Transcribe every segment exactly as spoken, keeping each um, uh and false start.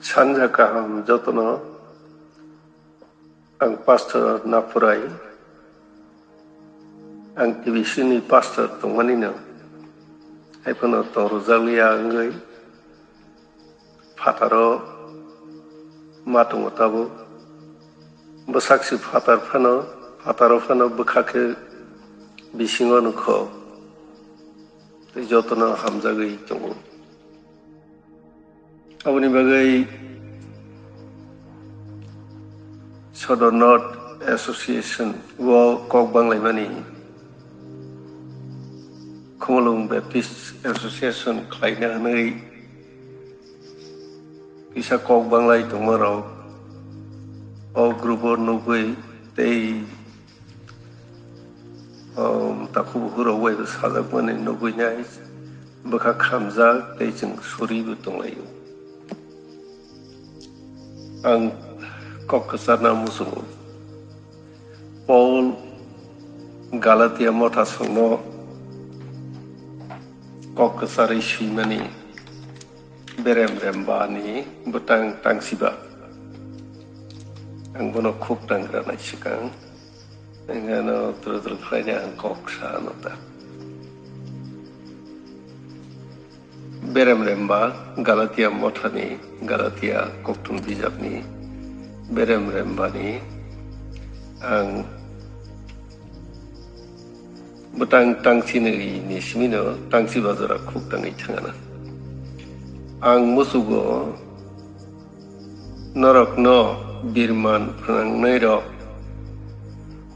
Sanja kaham jotono. Ang Pastor Naphurai, ang T B C ni pastor tongmanino, haiphano tong rwjakliya wngwi phataro ma tongo tabuk. Bwsakse phatar phano, phataro phano bwkha khe bisingo nukho, tei jotono hamjagwi tongo. Aboni bagwi Sodor North Association o kok banglaimani, Khumulwng Baptist Association khlaina hwnwi kisa kok banglai tongmarok o group o nugwi tei, um, takhuk bukhuk rok bai bo sajakmani nugwi nai bwkha khamjak tei chwng suribo tonglaio. Ang kok kwcharna muchungo. Paul Galatia mothasongno kok kwcharwi swimani berem rembani bwtang tangsiba. Ang bono khuk tangra nai swkang. Engano tru tru khlaina ang kok sa ano ta. Berem remba Galatia mothani, Galatia kokthum bijapni berem rembani ang bwtang tangsinwi ni simino tangsi bajora khuk tangwi thangana. Ang musugo norokno birman phnangnairok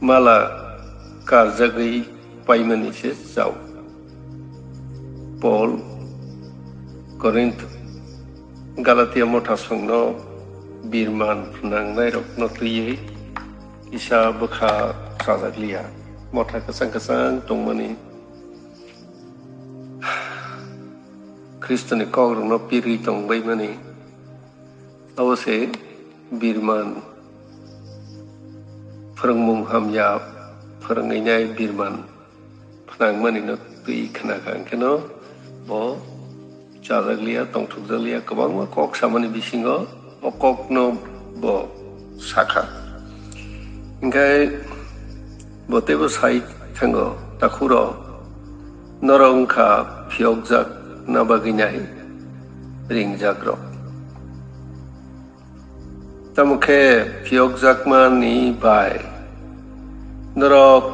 mala karjagwi paimani se chao. Paul Korinth Galatia mothasongno birman phnangnairokno twiwi kisa bwkha chajakliya. Motha kwchang kwchang tongmani Khristoni kokrokno pirwi tongbaimani. Abo se birman, phwrwngmung hamya phwrwngwi nai birman phnangmani no twi khna kha, hwnkhe no bo chajakliya, tongthokjakliya, kwbangma kok samani bisingo o kokno bo sakha. Hwnkhe bo teibo sai thango, takhuk rok, norok wngkha phiyokjakna bagwi nai ringjakrok. Tamo khe phiyokjakmani bai norok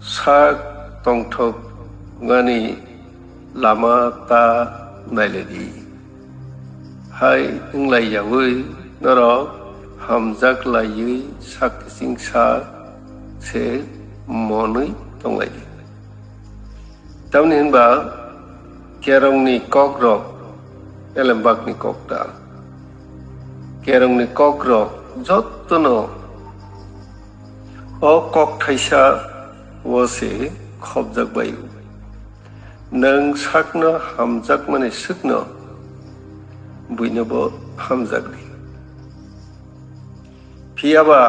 sak tongthokmani lama ta nailai di. Hai wnglai yaui norok hamjak laiwi sak kiching sak se monwi tonglai di. Tamni hwnba kerongni kokrok elembakni kok ta. Kerongni kokrok jottono o kok thaisa o se khopjak bai-o. Nwng sakno hamjakmani swkno buinobo hamjak di. Phiya ba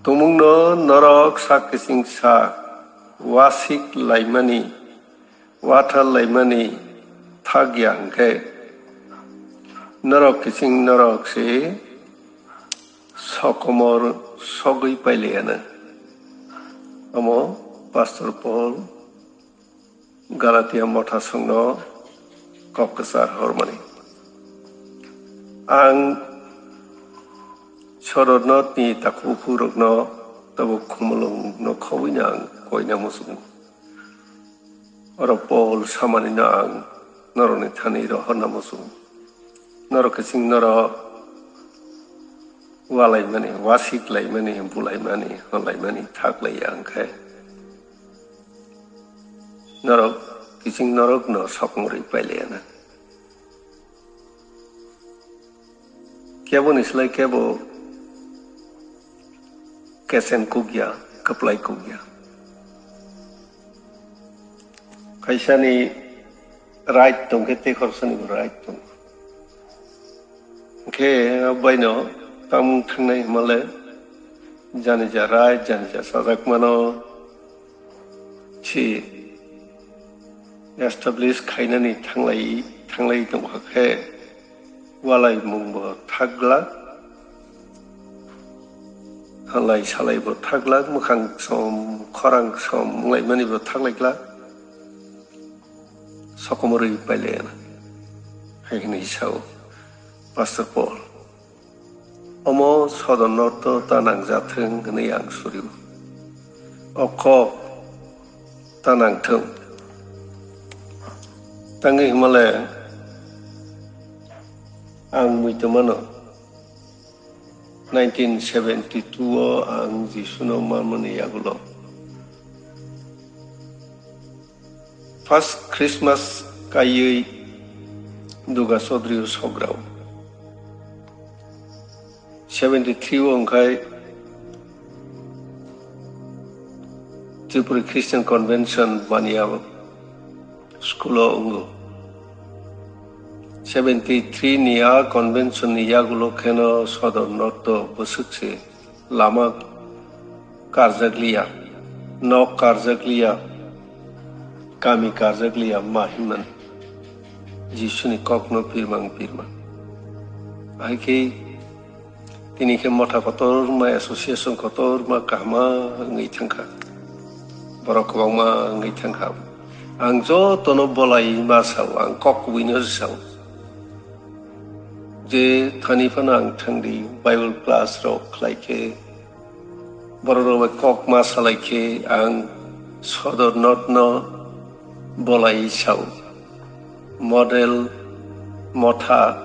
tumungno norok sak kiching sak wasik laimani, wathar laimani thak ya hwnkhe, norok kiching norok se sokomor sogwi pailaiya na. Omo Pastor Paul Galatia mothasongno kok kwchar hormani. Ang Sodor Northni takhuk bukhuk rokno tabuk Khumulwngno khobwino ang koina muchungo. Oro Paul samanino ang norokni thani rohorna muchungo. Norok kiching norok walaimani, wasik laimani, bulaimani, honlaimani thak laiya hwnkhe norok kiching norokno sokmorwi pailaiya na. Kebo ni slai kebo kesen kukya, kwplai kukya. Kaisani right tongkhe tei khorsani bo right tongo. Hwnkhe abaino tamung thangnai hwnmale janija right, janija sajak mano si establish khainani thanglai, thanglai tongkha khe Walaimungbo thakglak, halai salaibo thakglak, mwkhang ksom, khorang ksom wnglaimanibo thaklaikglak, sokomorwi pailaiana, hai hwnwi sao Pastor Paul. Omo Sodor North-o ta nangjathwng hwnwi ang surio. O kok ta nangthwng. Tangwi hwnmale ang muitu mano, nineteen seventy-two o ang Jisuno manmani yagulo first Christmas kaiwi Duga Chaudhary o sograo. Seventy-three o wngkhai Tripura Christian Convention baniya school o wngo. Seventy-three ni a convention ni yagulo kheno Sodor North o bwswk se lama karjakliya, nok karjakliya, kami karjakliya ma hinmani Jisuni kokno pirmang pirmang. Hai khe tini khe motha kotorma, association kotorma kahma wngwi thangkha, borok kwbangma wngwi thangkha. Ang jotono bolai ma sao, ang kok kubuino sao je thani phano ang thangdi Bible class rok khlai khe, borok rok bai kok ma salai khe ang Sodor North no bolai sao, model motha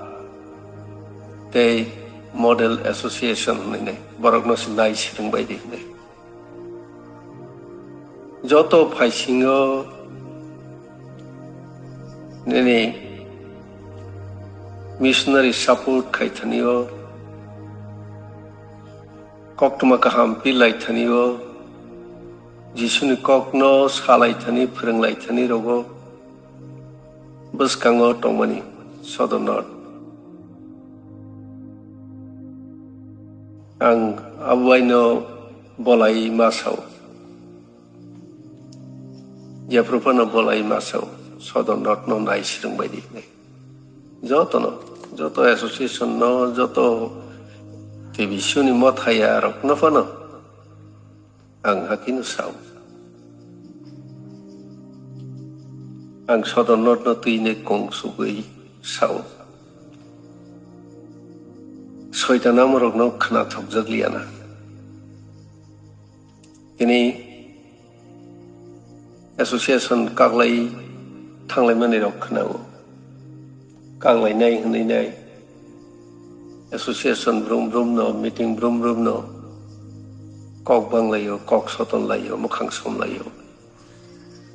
tei model association hwnwi borokno se nai swrwng bai di hwnwi. Joto phaisingo nini missionary support khai thani o, koktwma kaham pil lai thani o, Jisuni kokno sa lai thani, phwrwng lai thani rogo bwskango tongmani Sodor North. Ang abo baino bolai ma sao. Jephru phano bolai ma sao, Sodor North no nai swrwng bai di hinwi. Jotono, joto association no, joto T V suni mothaya rok no phano ang hakino sao. Ang Sodor North no twi nai kong sugwi sao. Soitan amorokno khna thokjak liya na. Tini association kaklai thanglaimani rok khna-o. Kaklainai hwnwi nai association brum brum no, meeting brum brum no kok banglaio, kok soton laio, mwkhang somlaio.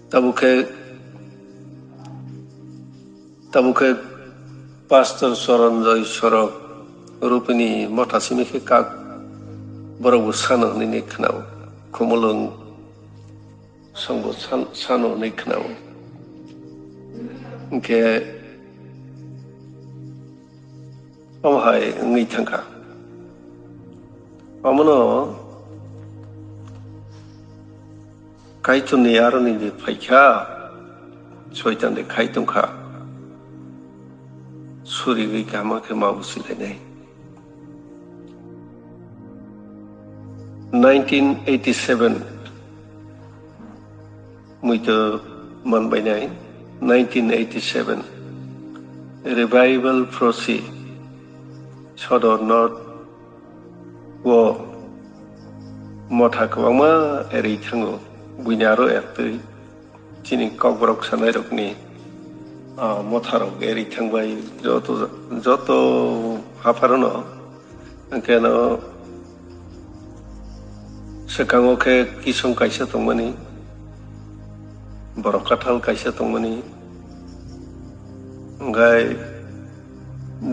Tabuk khe, tabuk khe Pastor Choranjoy Sorok Rupini motha simi khe kak borok bo sano hwnwi khna-o. Khumulwng songbo san-, sano hwnwi khna-o. Hinkhe omo hai wngwi thangkha. Omono Kaitorni aroni de phaikha, Soitan de khai tongkha. Surigwi kaham khe ma busilainai. Nineteen eighty-seven, muito manbainai, nineteen eighty-seven, Revival Prosi, Sodor North o motha kwbangma erwi thango, buini aro ertwi. Chini Kokborok sanairokni, ah, motharok eri thangbai joto, joto hapharono, hwnkhe no swkango khe Kisong kaisa tongmani, Borok Kathal kaisa tongmani, hwnkhe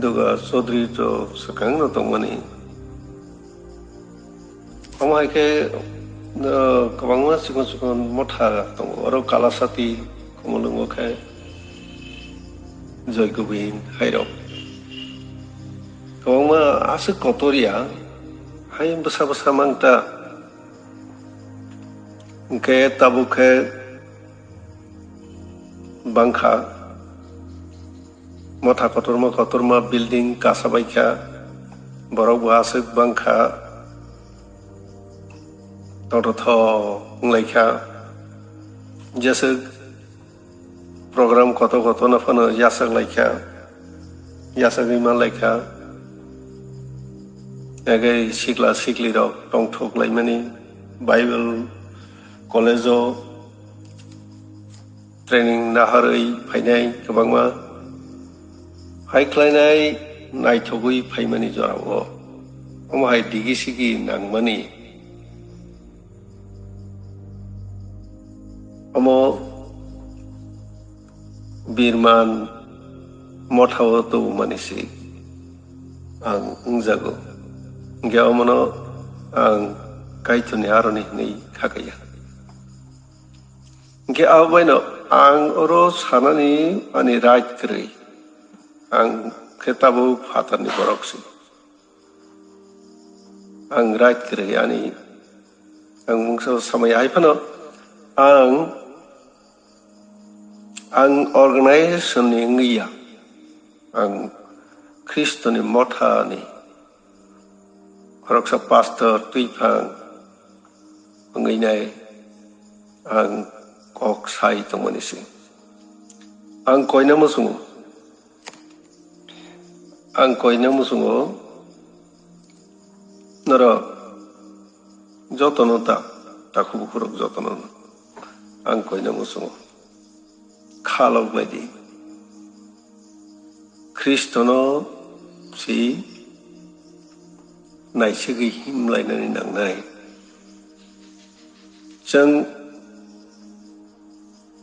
Duga Chaudhary to swkangno tongmani. Omo hai khe, uh, kwbangma chikon chikon motha tongo. Oro Kalasati, Komolwngo khe Joy Gobind hairok. Kwbangma aswk kotor ya, hai bwsa bwsa mang ta. Hwnkhe tabuk khe bangkha. Motha kotorma kotorma building kasabaikha, borok bo aswk bangkha, tototho wnglaikha, jeswk program kotor kotorno phano yachaklaikha, yachagwi manlaikha, tei sikla siklirok tongthok laimani, Bible college-o training naharwi phainai kwbangma, hai khlainai naithogwi phaimani jorao omo hai digi sigi nangmani. Omo birman mothao tubumani se ang wngjago, hwnkhe omono ang Kaitorni aroni hwnwi khakaiya. Hwnkhe abo baino ang oro sanani ani right kwrwi. Ang khe tabuk phatarni borok se. Ang right kwrwi ani, ang mungsa samaya hai phano ang, ang organization ni wngya. Ang Khristoni mothani khoroksa pastor twiphang wngwi nai ang kok sai tongmani se. Ang koina muchungo, ang koina muchungo norok jotono ta, takhuk bukhurok jotono ang koina muchungo. Khalok baidi Khristono si naisingwi himlainani nangnai. Chwng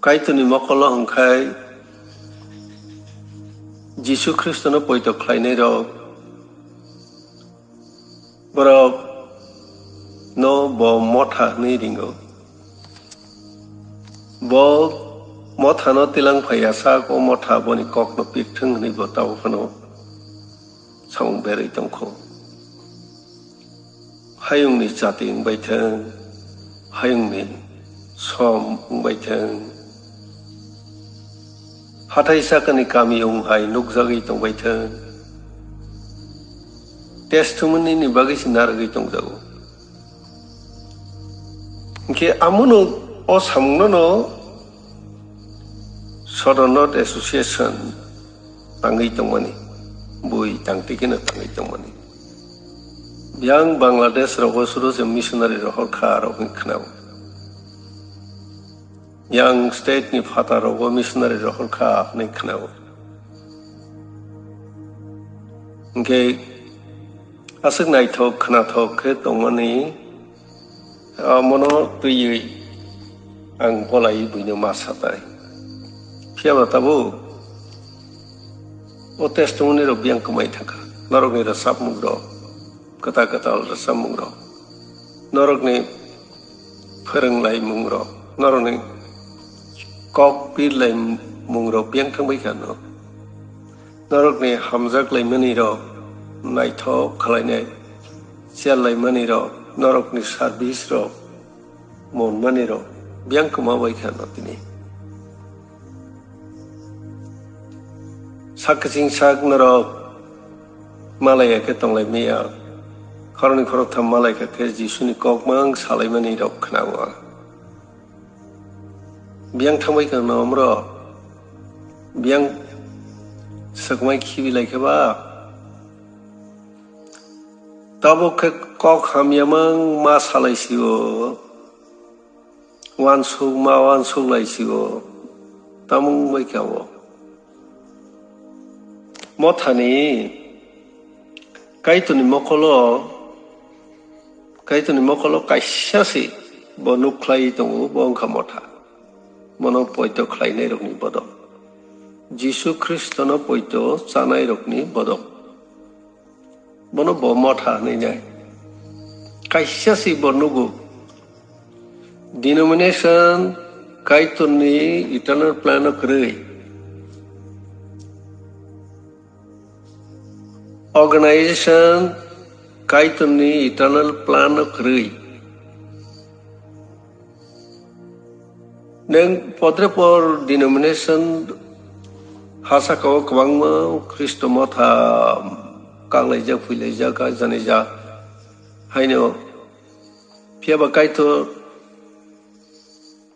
Kaitorni mokolo hwnkhai Jisu Khristono poito khlainairok borok no bo motha hwnwi ringo. Bo mothano tilang phaiya sak o motha boni kokno pikthwng hwnwi bo tabuk phano samung berwi tongkho. Hayungni chati wngbai thwng, hayungni som wngbai thwng, hathai sakani kamiyung hai nukjagwi tongbai thwng, testimony ni bagwi se narwgwi tongjago. Hwnkhe amono o samungno no Southern North Association tangwi tongmani, bui tangtwi kheno tangwi tongmani. Yang Bangladesh rogo suru se missionary rohor kha rok hwnwi khnao. Yang state ni phatar rogo missionary rohor kha hwnwi khnao. Hwnkhe aswk naithok khnathok khe tongmani, omono twiwi ang bolai buino ma satai. Phiyaba tabuk o testimony rok biyang kwmai thangkha. Norokni rwchapmung rok, kwtal kwtal rwchapmung rok, norokni phwrwnglaimung rok, norokni kok birlaimung rok biyang thangbai kha no. Norokni hamjak laimani rok, naithok khlainai, chair laimani rok, norokni service rok, mon mani rok biyang kwma bai kha no tini. Sak kwching sak norok malaya khe tonglai maya, khoroknwi khoroktham malai kha khe Jisuni kok mang salaimani rok khnao. Biyang thangbai kha no omro, biyang swkmai khibi lai khe ba. Tabuk khe kok hamya mang ma salai sio, uansuk ma uansuk lai sio, tamung bai kha o. Mothani Kaitorni mokolo, Kaitorni mokolo kaisa se bo nukhlai tongo, bo wngkha motha. Bono poito khlainairokni bodol, Jisu Khristono poito chanairokni bodol. Bono bo motha hwnwi nai. Kaisa se bo nugo. Denomination Kaitorni eternal plan o kwrwi. Organization Kaitorni eternal plan o kwrwi. Nwng podre por denomination Ha saka o kwbangma Khristo motha kaklaijak, phuilaijak, janijak. Haino phiyaba Kaitor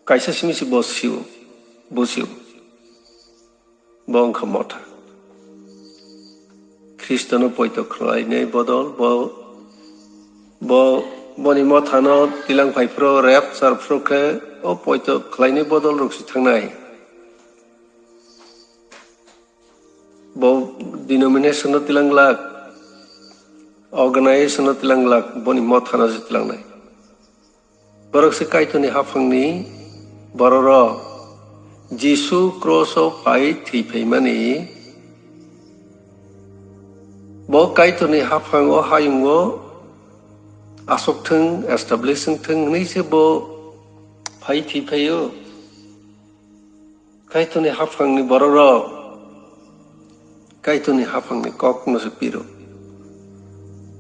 kaisa simi se bo sio, bo sio. Bo wngkha motha. Khristono poito khlainai bodol, bo, bo, boni mothano tilang phai phro, rapture phro khe o poito khlainai bodol rok se thangnai. Bo denomination no tilang glak, organization no tilang glak, boni mothano se tilangnai. Borok se Kaitorni haphangni bororok. Jisu cross o phai thwi phaimani, bo Kaitorni haphango hayungo asok thung, establish wng thung hwnwi se bo phai thwi phaio. Kaitorni haphangni bororok Kaitorni haphangni kokno se piro.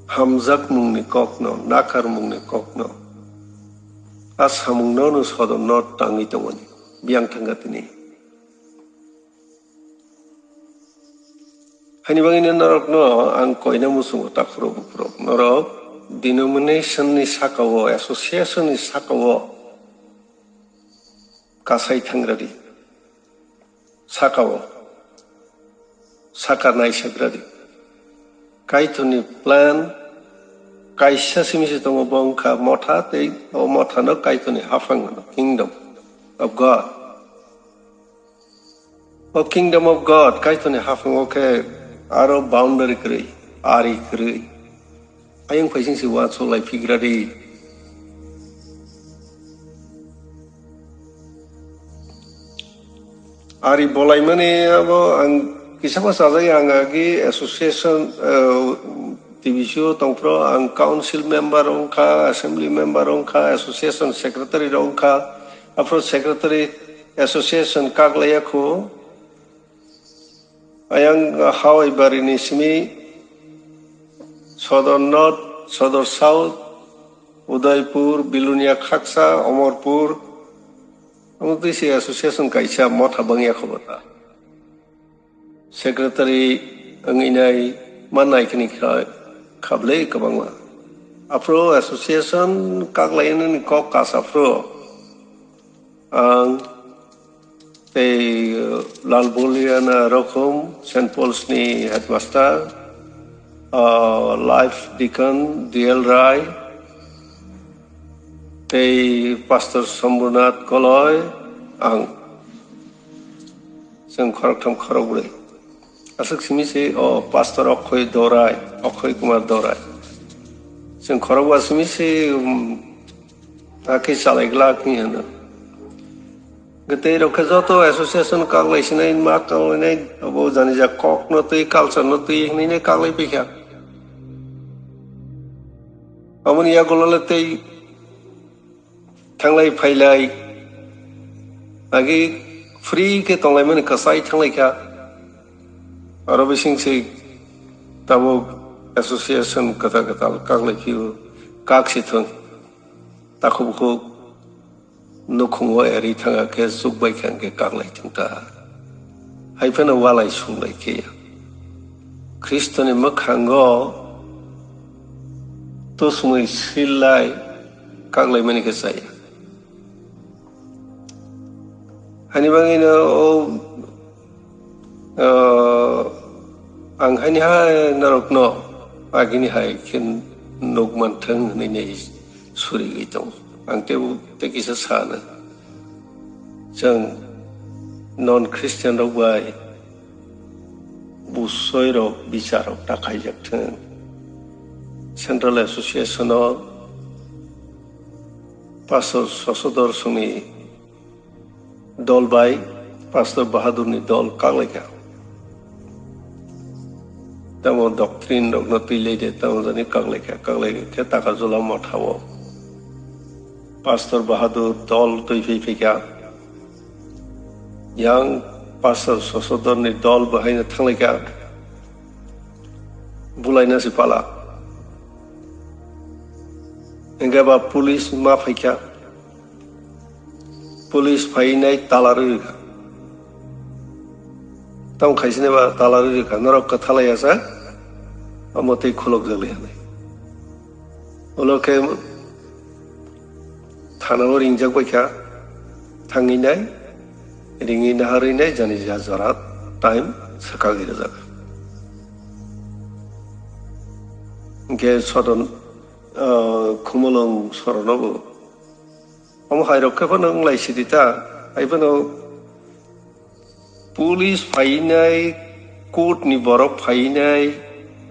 Hamjakmungni kokno, nakarmungni kokno. A samungno no sodorno tangwi tongmani. Biyang thangkha tini. Haini bagwino norokno ang koina muchungo takhurok buphurok. Norok denomination ni saka-o, association ni saka-o kasai thangradi. Saka-o, saka naisagradi. Kaitorni plan kaisa simi se tongo, bo wngkha motha, tei o mothano Kaitorni haphang hwno, Kingdom of God. O Kingdom of God, Kaitorni haphango khe aro boundary kwrwi, ari kwrwi. Ayang phaising se uansuk lai phigra di. Ari bolaimani abo ang kisa ma sajai, ang agi association, eh, T V C o tongphro, ang council member wngkha, assembly member wngkha, association secretary wngkha, aphro secretary association kaglaiya khu. Ayang Hawai bari ni simi Sodor North, Sodor South, Udaipur, Bilonia Khaksa, Omorpur, omo twi se association kaisa motha bangya kho bata. Secretary wngwi nai ma nai khini kha, khablai kwbangma. Aphro association kaklainani kok kas aphro ang tei, uh, Lalboliana Rokhum, Saint Paul's ni headmaster, uh, life deacon D L Rai, tei Pastor Sambhunath Koloi, ang. Chwng khoroktham khorokbrwi. Aswk simi se o Pastor Okhoy Dorai, Okhoy Kumar Dorai. Chwng khorokba simi se, um, hakhe chalai glak wngwi hwno. Gitei rok khe joto association kaklai sinai, ma kaklainai, abo janija kok no twi, culture no twi hwnwi ne kaklai pikha. Aboni yagulo le tei thanglai phailai agi free khe tonglaimani kwchai thanglaikha. Aro bising se tabuk association kwtal kwtal kaklai phio, kak si thung. Takhuk bukhuk nukhungo eri thanga khe chukbai kha hwnkhe kaklai thung ta. Hai phano walai sunglai khe ya. Khristoni mwkhango tusmui sillai kaklaimani khe chaya. Hani bagwino o, o, ang hani hai norokno agini hai khe nuk manthung hwnwi nai surigwi tongo. Ang tei, tei kisa sana. Chwng non Christian rok bai busoi rok, bichar rok ta khaijak thung. Central Association o Pastor Sosodor Songni dol bai Pastor Bahadur ni dol kaklaikha. Tamo doctrine rok no twi lai de, tamo jani kaklaikha, kaklaikha khe Takajula motha o Pastor Bahadur dol twi phai phaikha. Yang Pastor Sosodor ni dol bo haino thanglaikha. Bulaina si pala. Hingke ba police ma phaikha. Police phainai tala rwkha. Tamo khaisini ba tala rwi rwkha, norok kwthalai ya sa, omo tei khulok jak lai ya nai. Ulo khe thana o ringjak bai kha, thangwi nai, ringwi naharwi nai, jani ja jora time swkagwi rwjak. Hwnkhe Sodon, ah, Khumulwng Sorono bo omo hai rok khe phano wng lai sidi ta, hai phano police phainai, court ni borok phainai,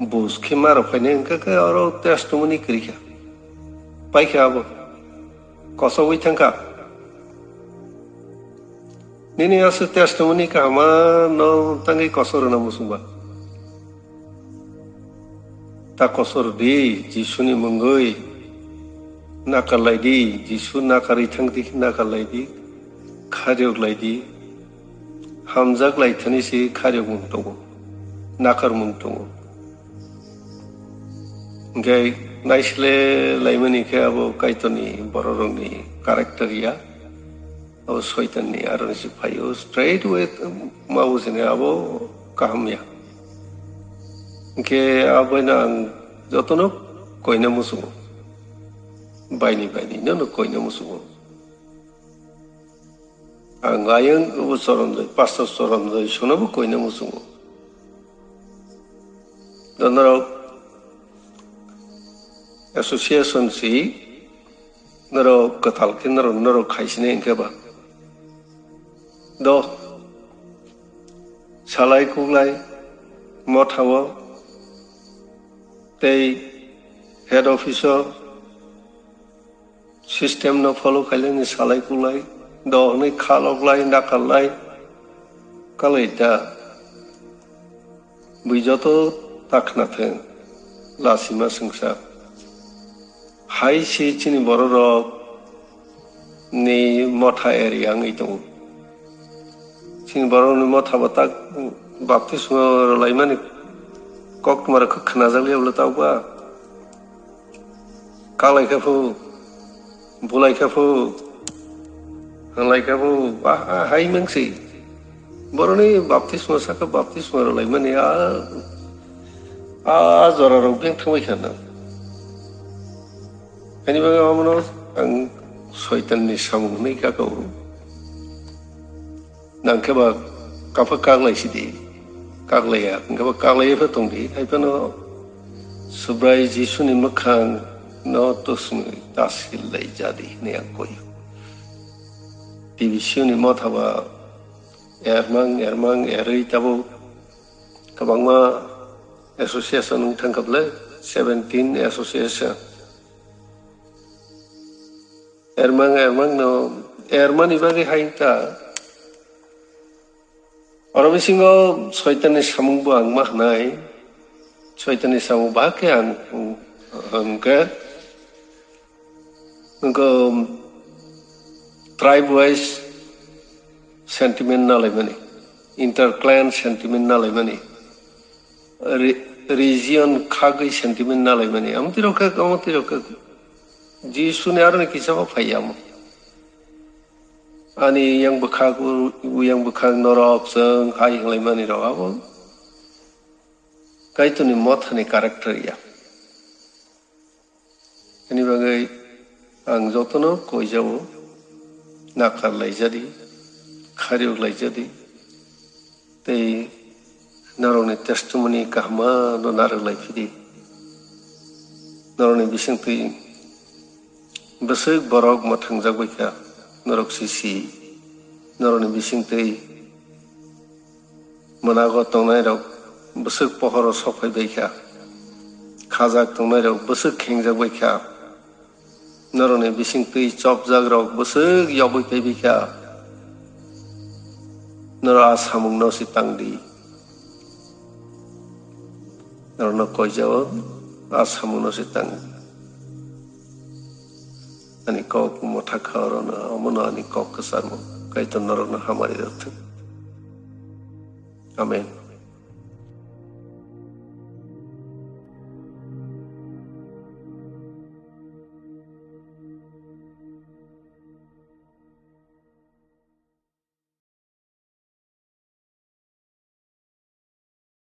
bus khe ma rok phainai, hwnkhe khe oro testimony kwrwi kha. Pai kha abo. Kosogwi thang kha. Nini aswk testimony kaham no tangwi kosok rwna muchung ba. Ta kosor di, Jisuni mungwi nakar lai di, Jisu nakarwi thang di, nakar lai di, khariyok lai di. Hamjak lai thani se khariyok mung tongo, nakar mung tongo. Hwnkhe naisle laimani khe abo Kaitorni bororokni character ya. Abo Soitanni aro nisi phaio, straight away ma bujini abo kaham ya. Hwnkhe aboino ang jotono koina muchungo. Baini baini nono koina muchungo. Ang ayang abo Choronjoi, Pastor Choronjoi sonobo koina muchungo. Do norok association si norok kwtal khe norok, norok khaisini hwnkhe ba. Do salai kuklai mothao tei head office o system no follow khailani salai kulai, do hwnwi kha loklai, nakar lai, kalai ta. Bui joto ta khna thung, lasima swngsa. Hai se chini bororok ni motha area wngwi tongo. Chini borokni motha bo tak baptisma rwlaimani kok tma rok khe khnajakliya bwle tabuk ba. Kalai khe phu, bulai khe phu, halai khe phu, ba, a, hai mangsi. Boroni baptisma saka baptisma rwlaimani a, a jora rok beng thangbai kha na. Ani bagwi omono ang Soitanni samung hwnwi kaka o. Nang khe ba kapha kaklai sidi, kaklaiya, hwnkhe ba kaklaiya pha tongdi, hai phano Subrai Jisuni mwkhang no tusmwi tasil lai jadi hwnwi ang koi. T V C ni motha ba ermang, ermang, erwi tabuk kwbangma association wng thang kha bwle, seventeen association. Ermang, ermang no, ermani bagwi hai ta. Oro bisingo Soitanni samung bo ang ma hwnai. Soitanni samung bahai khe ang hwnkhe, hwnkhe tribe wise sentiment nalaimani, inter-clan sentiment nalaimani, re-, region khagwi sentiment nalaimani, amtwi rok khe, amtwi rok khe, Jisuni aroni kisa bo phai ya omo. Ani yang bwkhak, u-, u yang bwkhak norok chwng hai hwnlaimani rok abo Kaitorni mothani character ya. Ani bagwi ang jotono koijao, nakar laijadi, khariyok laijadi, tei norokni testimony kahama no narwk lai phidi. Norokni bisingtwi bwswk borok mwthangjak bai kha, norok si si. Norokni bisingtwi mwnago tongnairok bwswk pohoro sok phai bai kha, khajak tongnairok bwswk khengjak bai kha, norokni bisingtwi chopjakrok bwswk yogwi phai bai kha. Norok a samungno se tang di. Norokno koijao a samungno se tang di. Ani kok motha kha orono, omono ani kok kwcharmo. Kaitor norokno hamari rwthwng. Amen.